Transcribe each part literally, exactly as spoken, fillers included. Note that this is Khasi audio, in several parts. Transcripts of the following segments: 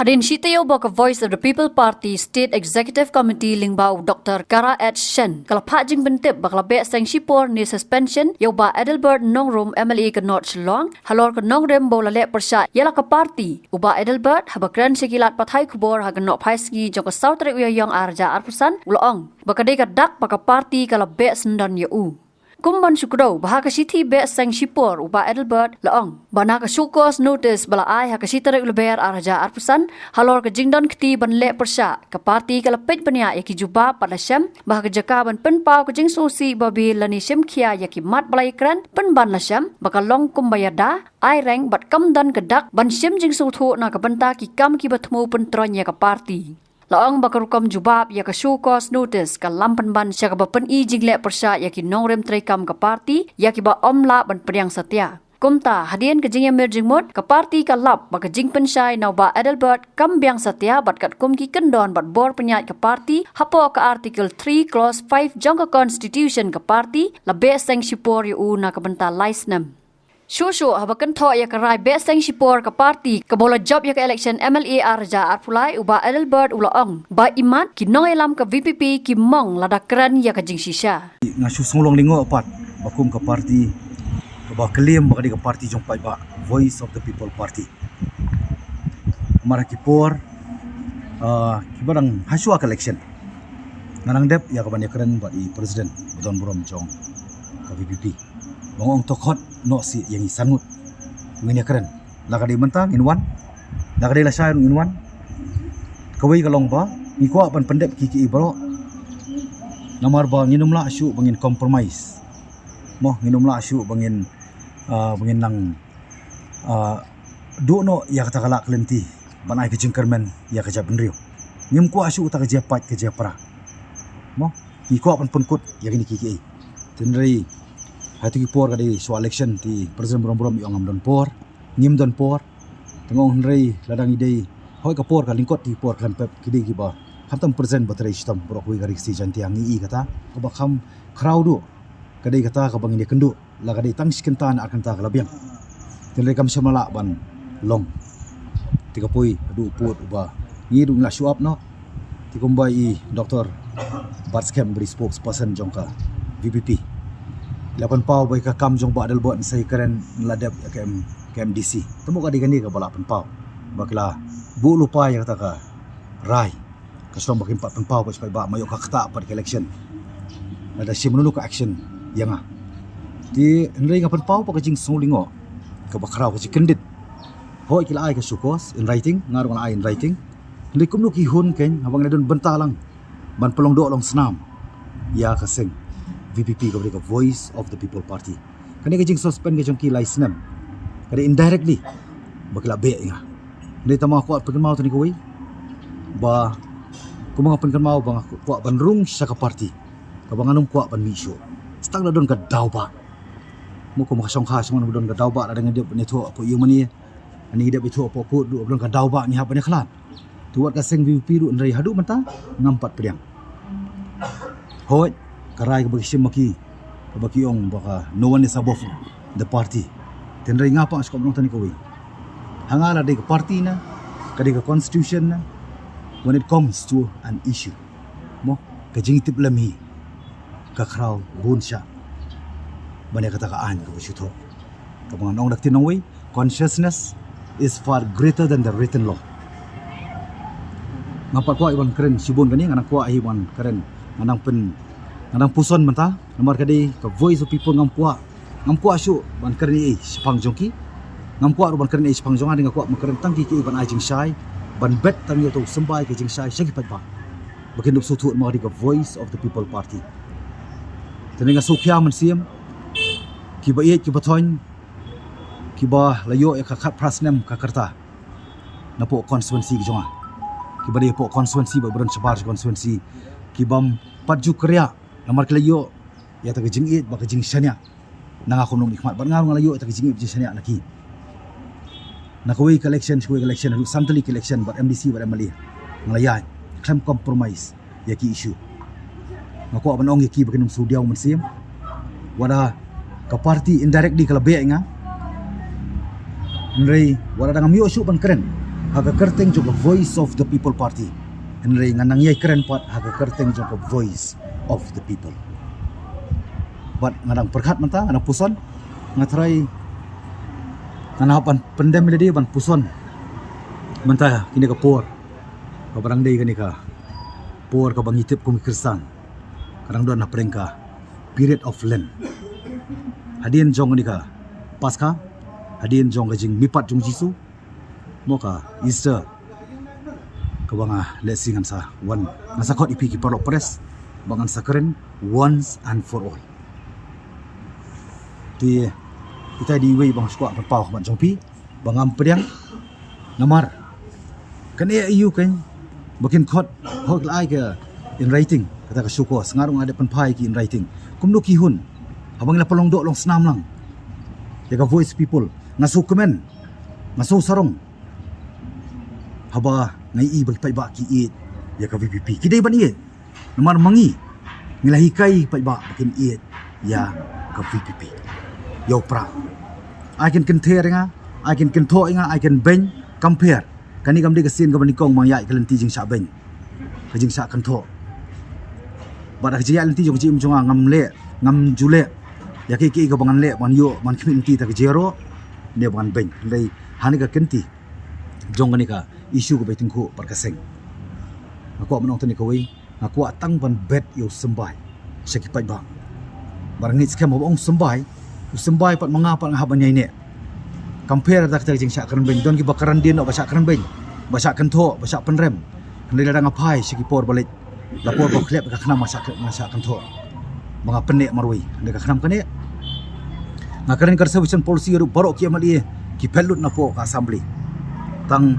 Hadien shi taïew ba ka Voice of the People Party State Executive Committee lyngba u Dr Kara H Shen ka la phah jingpyntip ba ka la beh seng shipor ne suspension ïa u Bah Adelbert Nongrum, M L A ka North Shillong, halor ka nongrim ba u la leh pyrshah ïa la ka party. U Bah Adelbert, haba kren sha ki lad pathai khubor ha ka nohphaisngi jong ka saw tarik u Ïaïong ar hajar arphew san, u la ong ba ka dei ka dak ba ka party ka la beh syndon ïa u. Kum ban shu kdew ba ha ka shithi beh seng shipor, u Bah Adelbert la ong ba na ka show cause notice ba la ai ha ka shi tarik u Lber ar hajar arphew san halor ka jingdon kti ban leh pyrshah, ka party ka la peit bniah ïa ki jubab bad la shem ba ha ka jaka ban pynpaw ka jingsngewsih ba bieit lane shim khia ïa ki mat ba la ïakren, pynban la shem ba ka long kumba ïada, ai reng bad kam don ka dak ban shim jingsngewthuh na ka bynta ki kam kiba thmu pyntroiñ ïa ka party. La ong ba ka rukom jubab ïa ka show cause notice ka lam pynban sha kaba pyni jingleh pyrshah ïa ki nongrim treikam ka party ïa kiba ym lah ban pdiang satia. Kumta, hadien ka jingïamir jingmut, ka party ka lap ba ka jingpynshai na u Bah Adelbert kam biang satia bad katkum ki kyndon bad bor pynïaid ka party hapoh ka Article three, Clause five jong ka Constitution ka party la beh seng shipor ïa u na ka bynta lai snem. Shuh shuh haba kynthoh ïa ka rai beh seng shipor ka party kaba u la jop ïa ka election M L A ar hajar arphew lai, u Bah Adelbert u la ong ba imat ki nongïalam ka V P P ki mong lada kren ïa ka jingshisha. Nga shu sngewlong lyngngoh pat ba kum ka party kaba claim ba ka dei ka party jong paidbah, Voice of the People Party, mar ha ki por, ah, kiba dang ha shuwa ka election, nga dang dep ïa ka ban ïakren bad i president ba don burom jong ka V P P. Ba nga ong to khot noh sih ïa ngi san ngut ngin ïakren. La ka dei mynta ngin wan, la ka dei lashai ruh ngin wan. Kawei ka long ba ngi kwah ban pyndep kiei kiei baroh, namar ba ngin ym lah shuh ba ngin compromise. Mo, ngin ym lah shuh ba ngin, ah, ba ngin nang, ah, duh noh ïa kata ka lad ka lynti ban ai ka jingkyrmen ïa ka jaitbynriew. Ngim kwah shuh kata ka jia pait ka jia pra. Mo, ngi kwah ban pynkut ïa kine kiei kiei. Hynrei ha kito ki por ka dei shuwa election te president burom burom i ong ngam don por, ngim don por. Te nga ong hynrei lada ngi dei, hoi ka por ka lyngkot, kito ki por khlem pep ki dei kiba khamtam president ba trei shitom baroh kawei ka Ri Khasi Jaiñtia, ngi i kata kaba kham khraw duh ka dei kata kaba ngin ïakynduh. La ka dei tang shi kynta ne ar kynta ka la biang. Te hynrei kam shym la lah ban long. Te ka poi haduh pud uba ngi ruh ngi la shu ap noh. Te kumba i Doctor Batskhem ba dei spokesperson jong ka V P P i la pynpaw ba ïa ka kam jong Bah Adelbert yn sa ïakren, yn la dep ïa ka M, ka M D C. Te mo ka dei kane kaba la pynpaw ba ki la buh lypa ïa kata ka rai. Ka shu long ba kim pat pynpaw pat sha paidbah, ma ïoh ka ktah pat ka election. Lada shim mynno ka action ïa nga. Te hynrei nga pynpaw pat ka jingsngew lyngngoh kaba khraw, ka jingkyndit. Hooid, ki la ai ka show cause in writing, nga ruh nga la ai in writing. Hynrei kumno ki hun keiñ, haba ngi la don bynta lang ban pynlong doh long snam ïa ka seng V P P kaba dei ka Voice of the People Party. Kane ka jingsuspend ka jong ki lai snem ka dei indirectly ba ki la beh ïa nga. Hynrei tang ba nga kwah pynkynmaw tang kawei ba kumba nga pynkynmaw ba nga kwah ban rung sha ka party kaba ngan ym kwah ban mih shuh. Tang da don ka daw ba, mo, kumba ka shongkha shongkha don ka daw ba, lada ngi dep ban ïathuh hapoh ïingmane, ngi dep ïathuh hapoh kut ruh don ka daw ba ngi hap ban ïakhlad. Te wat ka seng V P P ruh hynrei haduh mynta ngam pat pdiang. Hooid, ka rai kaba ki shim ma ki, kaba ki ong ba ka no one is above the party. Te hynrei nga pat nga sngewkwah ban ong tang kawei. Ha nga la dei ka party ne ka dei ka constitution ne, when it comes to an issue, mo, ka jingtip lem hi ka khraw bun shah ban ïa kata ka aiñ kaba shu thoh. Kaba ngan ong da ka ktien nongwei, consciousness is far greater than the written law. Ngam pat kwah ban kren shibun kane, nga dang kwah hi ban kren, nga dang pyn, nga dang puson mynta, namar ka dei ka Voice of People, ngam kwah, ngam kwah shuh ban kren ei ei shaphang jong ki. Ngam kwah ruh ban kren ei ei shaphang jong nga, nga kwah ban kren tang kiei kiei ban ai jingshai, ban bet tang ïa uto u symbai ka jingshai sha ki paidbah ba kin dup sngewthuh namar ka dei ka Voice of the People Party. Te nga sngewkhia mynsiem kiba ïeit kiba thoiñ, kiba la ïoh ïa ka khatphra snem ka rta napoh constituency ka jong nga, kiba dei hapoh constituency bad ba don shabar sha constituency, kibym pat ju kyrïah namar ki la ïoh ïa kata ka jingïeit bad ka jingshaniah na nga kum u nongmihkhmat, bad nga ruh nga la ïoh ïa kata ka jingïeit jingshaniah na ki. Na kawei ka election sha kawei ka election, haduh san tylli ki election bad M D C bad M L A, nga la ïaid khlem compromise ïa ki issue. Nga kwah ban ong ïa ki ba kin ym shu diaw mynsiem. Wat la ka party indirectly ka la beh ïa nga, hynrei wat la ngam ïoh shuh ban kren, Ha ka kyrteng jong ka Voice of the People Party. Hynrei ngan nang ïai kren pat ha ka kyrteng jong ka Voice of the People. Bad nga dang pyrkhat mynta, nga dang puson, nga trai, nga hap ban pyndem ïa lade ban puson mynta kine ka por. Kaba dang dei kane ka por kaba ngi tip kum ki Khristan ka dang don hapdeng ka period of Lent. Hadien jong kane ka Paskha, hadien jong ka jingmihpat jong Jisu, mo ka Easter, kaba nga lehse ngan sa wan, ngan sa khot ïa phi ki paralok press ba ngan sa kren once and for all. Te ita i dei iwei ba nga sngewkwah ban paw ha khmat jong phi ba ngam pdiang. Namar kane ïa u kein ba kin khot, hok la ai ka in writing, kata ka show cause, nga ruh nga dei pynphai ki in writing. Kumno ki hun haba ngi la pynlong doh long snam lang ïa ka Voice People? Nga sngewkmen, nga sngewsarong haba nga ïohi ba ki paidbah ki ïeit ïa ka VPP. Ki dei ban ïeit. Namar ma ngi, ngi la hikai paidbah ba kin ïeit ïa ka VPP. Ïa u Prah, ai kin kynther ïa nga, ai kin kynthoh ïa nga, ai kin beiñ, kam pher. Kane kam dei ka sien kaba nyngkong ba nga ïaid ka lynti jingshah beiñ, ka jingshah kynthoh. Bad ha ka jingïaid lynti jong ka jingim jong nga, ngam leh, ngam ju leh ïa kiei kiei kaba ngan leh ban ïoh ban khmih lynti, ta ka jingïaroh ne ba ngan beiñ. Hynrei ha kane ka kynti jong kane ka issue kaba ïatyngkhuh bad ka seng, nga kwah ban ong tang ïa kawei. Nga kwah tang ban bet ïa u symbai sha ki paidbah. Ba ngeit skhem haba ong symbai, u symbai pat ma nga pat nga hap ban ïaineh. Kam pher da kata ka jingshah kren beiñ. Don kiba kren dien noh ba shah kren beiñ, ba shah kynthoh, ba shah pynrem. Hynrei lada nga phai sha ki por ba leit, la por ba khlep ka khnam nga shah, nga shah kynthoh ba nga pynneh marwei. Hynrei ka khnam kane, nga kren ka reservation policy ruh, baroh ki MLA ki phet lut napoh ka assembly. Tang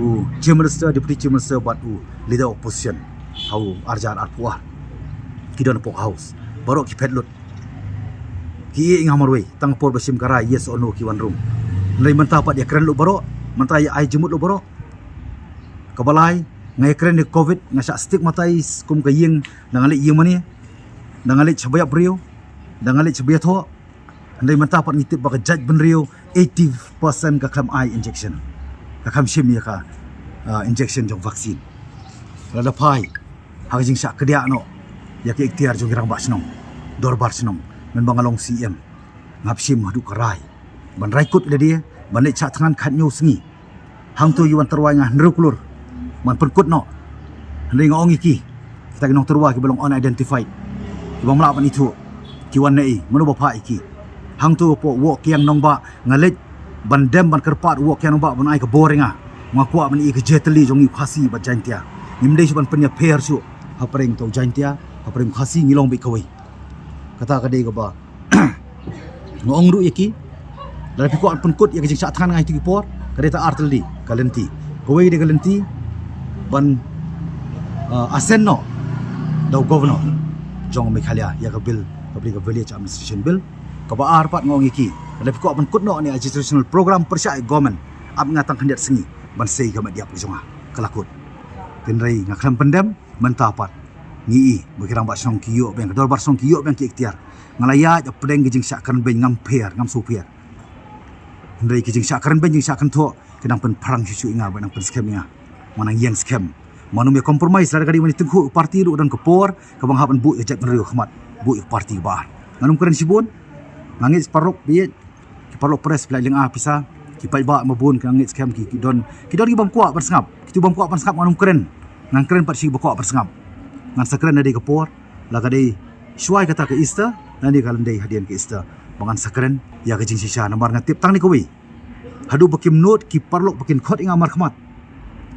u Chief Minister, Deputy Chief Minister bad u Leader Opposition ha u arhajar arphew ar, ki don hapoh House. Baroh ki phet lut. Ki ïeh ïa nga marwei, tang por ba shim ka rai yes or no ki wan rung. Hynrei mynta pat ïakren lut baroh, mynta ïa ai jingmut lut baroh. Kaba lai, nga ïakren ïa ka Covid, nga shah stigmatize kum ka ïing, da nga leit ïing mane, da nga leit sha ba ïap briew, da nga leit sha ba ïathoh. Hynrei mynta pat ngi tip ba ka jaitbynriew eighty percent ka khlem ai injection, ka khlem shim ïa ka, ah, injection jong vaccine. Lada phai ha ka jingshah kdiah noh ïa ka iktiar jong ki rangbah shnong, dorbar shnong, mynba nga long CEM, nga hap shim haduh ka rai ban rai kut ïa lade ban leit shah thngan khathynñiew sngi. Hangto ki wan tyrwa ïa nga hynriew klur ban pynkut noh. Hynrei nga ong ïa ki, kita ki nongtyrwa kiba long unidentified, ki bym lah ban ithuh ki wan naei, mano ba phah ïa ki. Hangto hapoh Woh Kiang Nongbah nga leit ban dem ban kyrpad Woh Kiang Nongbah ban ai ka bor ïa nga. Nga kwah ban ïoh ïa ka jingïatylli jong ngi u Khasi bad Jaintia. Ngim dei shuh ban pynïapher shuh hapdeng uta u Jaintia, hapdeng u Khasi, ngi long beit kawei. Kata ka dei kaba nga ong ruh ïa ki, lada phi kwah ban pynkut ïa ka jingshah thngan nga ha kito ki por, ka dei ta ar tylli ka lynti. Kawei dei ka lynti ban, ah, assent noh da u Governor jong Meghalaya ïa ka bill, kaba dei ka Village Administration Bill. Kaba ar pat nga ong ïa ki, lada phi kwah ban kut noh ïa ka agitation program pyrshah ïa ka government, ap nga tang khyndiat sngi ban sei ka met ïap ka jong nga, ka la kut. Hynrei nga khlem pyndem. Mynta pat ngi i ba ki rangbah shnong ki ïoh biang, ka dorbar shnong ki ïoh biang ki iktiar. Nga la ïaid hapdeng ka jingshah kren beiñ, ngam pher, ngam shu pher. Hynrei ki jingshah kren beiñ, jingshah kynthoh, ki nang pynphrang shuh shuh ïa nga, ba nang pynskhem ïa nga. Nga nang ïeng skhem. Mano ym ïa compromise, lada ka dei ban ïatyngkhuh party ruh, don ka por kaba nga hap ban buh ïa ka jaitbynriew ha khmat, buh ïa ka party kaba ar. Ngan ym kren shibun. Nga ngeit paralok ba ïeit, ki paralok press, phi la lynga pisa, ki paidbah ma bun, ki nang ngeit skhem, ki, ki don, ki don ki bym kwah ban sngap. Kito bym kwah ban sngap ngan ym kren. Ngan kren pat sha kiba kwah ban sngap. Ngan sa kren na dei ka por, la ka dei shuwa ïa kata ka Easter, na dei ka lynti hadien ka Easter, ba ngan sa kren ïa ka jingshisha. Namar nga tip tang ne kawei, haduh ba kim nud ki paralok ba kin khot ïa nga markhmat.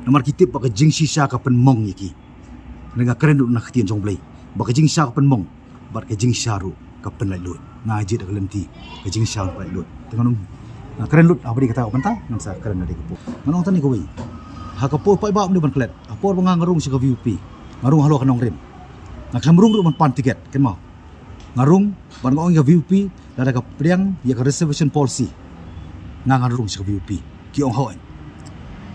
Namar ki tip ba ka jingshisha ka pynmong ïa ki. Nga kren ruh na ka ktien jong U Blei ba ka jingshisha ka pynmong, bad ka jingshisha ruh ka pynlaitluid. Nga jied ha ka lynti ka jingshisha ka pynlaitluid. Te ngan ym, nga kren lut ha ba dei kata ka bynta, ngan sa kren na dei ka por. Ngan ong tang ne kawei. Ha ka por paidbah ym dei ban klet. Ha por ba nga, nga rung sha ka VPP, nga rung halor ka nongrim. Nga khlem rung ruh ban pan tiket, kynmaw. Nga rung, bad nga ong ïa ka VPP, lada ka pdiang ïa ka reservation policy, nga ngan rung sha ka VPP. Ki ong hooid.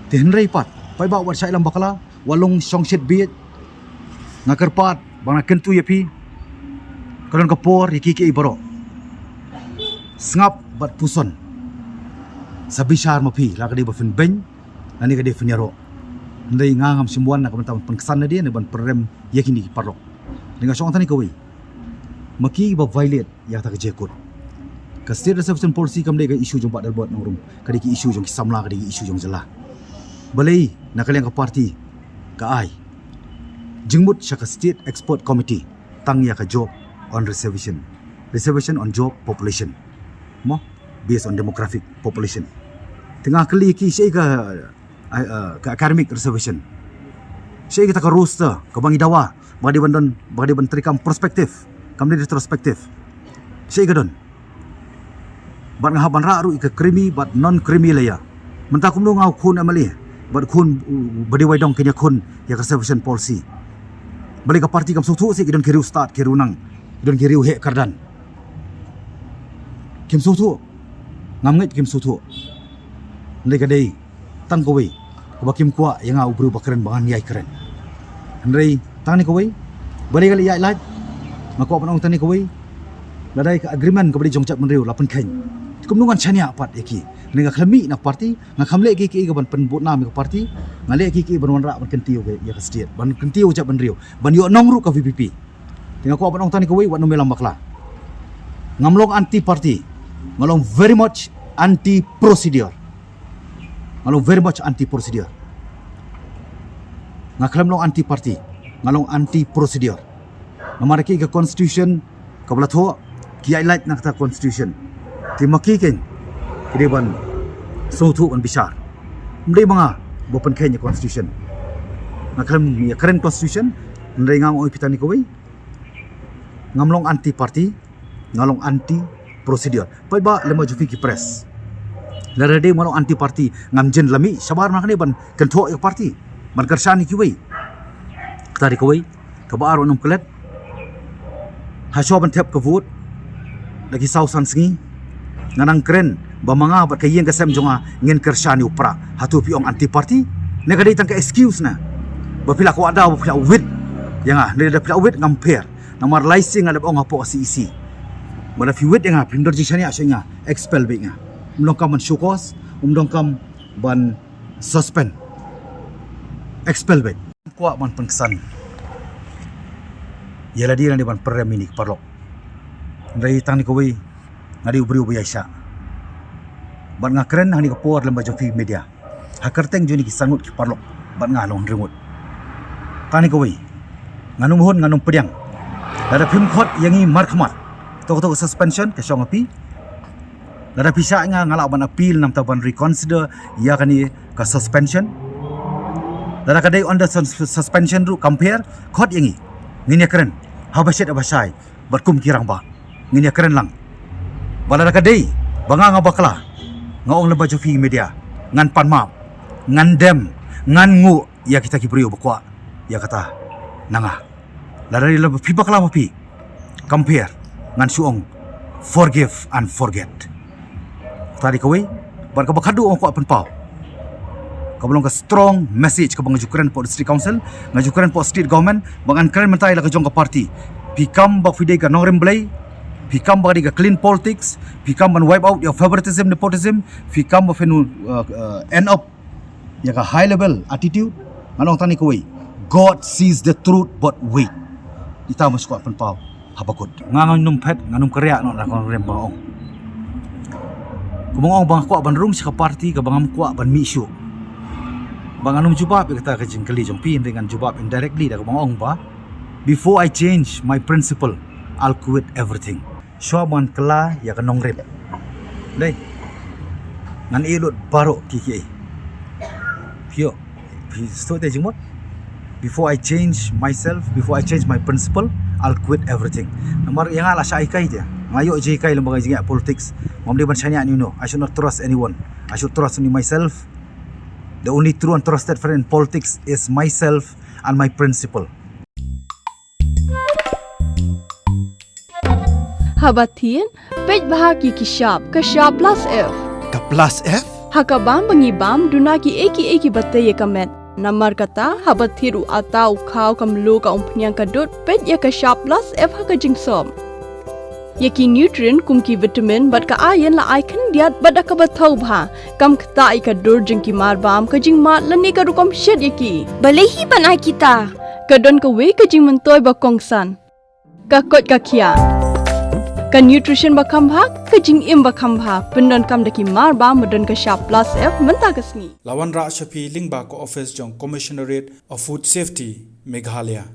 Te hynrei pat, paidbah, wat shah ïalam bakla, wat long shongshit bieit. Nga kyrpad ba nga kyntu ïa phi, ka don ka por ïa kiei kiei baroh. Sngap bad puson. Sa bishar ma phi, la ka dei ba phin beiñ, Nane ka dei pynïaroh. Hynrei nga ngam shym wan na ka bynta ban pynksan lade ne ban pynrem ïa kine ki paralok. Hynrei nga shong tang kane kawei. Ma ki ba violate ïa kata ka jingkut. Ka State Reservation Policy kam dei ka issue jong Bah Dalbert Nongrum, ka dei ka issue jong ki samla, ka dei ka issue jong jylla. Balei na ka liang ka party ka ai jingmut sha ka State Expert Committee tang ïa ka job on reservation, reservation on job population, mo, based on demographic population. Te nga kylli ki, shaei ka ah, ah, ka academic reservation? Shaei kata ka roster kaba ngi dawa ba ka dei ban don, ba ka dei ban treikam prospective, kam dei retrospective? Shaei ka don? Bad nga hap ban rah ruh ïa ka creamy bad non creamy layer. Mynta kumno nga u khun M L A bad khun, uh, ba dei wai dong kin ïakhun ïa ka reservation policy? Balei ka party kam sngewthuh seh ki don ki riewstad, ki riewnang, ki don ki riewheh kyrdan? Kim sngewthuh. Ngam ngeit kim sngewthuh. Hynrei ka dei tang kawei kaba kim kwah ïa nga u briew ba kren ba ngan ïai kren. Hynrei tang kane kawei, balei ka leh ïaid lait? Nga kwah ban ong tang kane kawei, lada ka agreement kaba dei jong jaitbynriew la pynkheiñ, kumno ngan shaniah pat ïa ki? Hynrei nga khlem mih na ka party, nga khlem leh kiei kiei kaban pynbud nam ïa ka party. Nga leh kiei kiei ban wanrah ban kyntiew ïa ka state, ban kyntiew jaitbynriew, ban ïoh nong ruh ka V P P. Te nga kwah ban ong tang kane kawei, wat nym ïalam bakla. Ngam long anti party. Nga long very much anti procedure. Nga long very much anti procedure. Nga khlem long anti party. Nga long anti procedure. Namar ki ka constitution kaba la thoh, ki ïaid lait na kata constitution. Te ma ki keiñ ki dei ban sngewthuh ban bishar. Ym dei ma nga ba pynkheiñ ïa constitution. Nga khlem ïa kren constitution. Hynrei nga ong ïa phi tang kane kawei, ngam long anti party, nga long anti procedure. Paidbah lem bad jong phi ki press, lada dei ma long anti party, ngam jin la mih shabar na kane ban kynthoh ïa ka party, ban kyrshan ïa kiwei. Kata dei kawei. Kaba ar, wat nym klet. Hashwa ban thep ka vote da ki saw san sngi, nga nang kren ba ma nga bad ka ïing ka sem jong nga ngin kyrshan ïa u Prah. Hato phi ong anti party? Ne ka dei tang ka excuse na ba phi la kwah da ba phi la wit ïa nga? Ne da phi la wit ngam pher. Namar lai sien nga la ong hapoh C E C ba lada phi wit ïa nga, phim don jingshaniah shuh ïa nga, expel beit nga. Ym donkam ban show cause, ym donkam ban suspend, expel beit. Kwah ban pynksan ïa lade lane ban pynrem ïa kine ki paralok. Hynrei tang kane kawei, nga dei u briew ba ïaishah bad nga kren hangne ka por lem bad jong phi media, ha kyrteng jong kine ki san ngut ki paralok bad nga long hynriew ngut. Tang kane kawei, ngan ym hun, ngan ym pdiang. Lada phim khot ïa ngi markhmat, to to ka suspension ka shong ha phi. Lada phi shah ïa nga, nga lah ban appeal namar ban reconsider ïa kane ka suspension. Lada ka dei under sus-, suspension ruh, compare, khot ïa ngi, ngin ïa kren haba shet haba shai bad kum ki rangbah, ngin ïa kren lang. Bad lada ka dei ba nga nga bakla, nga ong lem bad jong phi media, ngan pan map, ngan dem, ngan nguh ïa kita ki briew ba kwah ïa kata na nga. Lada dei lem phi bakla ma phi, compare, ngan shu ong forgive and forget. Kata dei kawei. Bad kaba khatduh nga kwah pynpaw, kaba long ka strong message kaba nga ju kren hapoh District Council, nga ju kren hapoh State Government, ba ngan kren mynta ïa la ka jong ka party. Phi kam ba phi dei ka nongrim Blei, phi kam ba ka dei ka clean politics, phi kam ban wipe out ïa favoritism, nepotism, phi kam ba phin, uh, uh, end up ïa ka high level attitude. Ngan ong tang kane kawei, God sees the truth but wait. Ita ma shu kwah pynpaw haba kut. Nga ngan ym phet, ngan ym kyrïah noh na ka nongrim ba nga ong. Kumba nga ong ba nga kwah ban rung sha ka party kaba ngam kwah ban mih shuh. Ba ngan ym jubab ïa kata ka jingkylli jong phi, hynrei ngan jubab indirectly da kaba nga ong ba, before I change my principle, I'll quit everything. Shuwa ban kylla ïa ka nongrim, dei, ngan ïeh lut baroh kiei kiei. Phi ïoh, phi sngewthuh te jingmut? Before I change myself, before I change my principle, I'll quit everything. Namar ïa nga la shah hikai te. Nga ïoh jinghikai lem bad ka jingïaid politics. Ngam dei ban shaniah ïano ïano. I should not trust anyone. I should trust only myself. The only true and trusted friend in politics is myself and my principle. Haba thied, peit bha ki ki shap, ka shap plus F. Ka plus F? Ha ka bam ba ngi bam, duna kiei kiei kiba tei ïa ka met. Namar kata, haba thied u atta u khaw ka mluh ka umphniang ka dud, peit ïa ka shap plus F ha ka jingsop. Ïa ki nutrient kum ki vitamin bad ka iron la ai khyndiat bad da kaba thaw bha, kam ktah ïa ka dur jong ki marbam, ka jingmad lane ka rukom shet ïa ki. Balei hi ban ai kita? Ka don kawei ka jingmyntoi ba kongsan. Ka koit ka khiah. Ka nutrition ba kham bha, ka jingim ba kham bha, pyndonkam da ki marbam ba don ka shap plus F mynta ka sngi. La wanrah sha phi lyngba ka office jong Commissionerate of Food Safety, Meghalaya.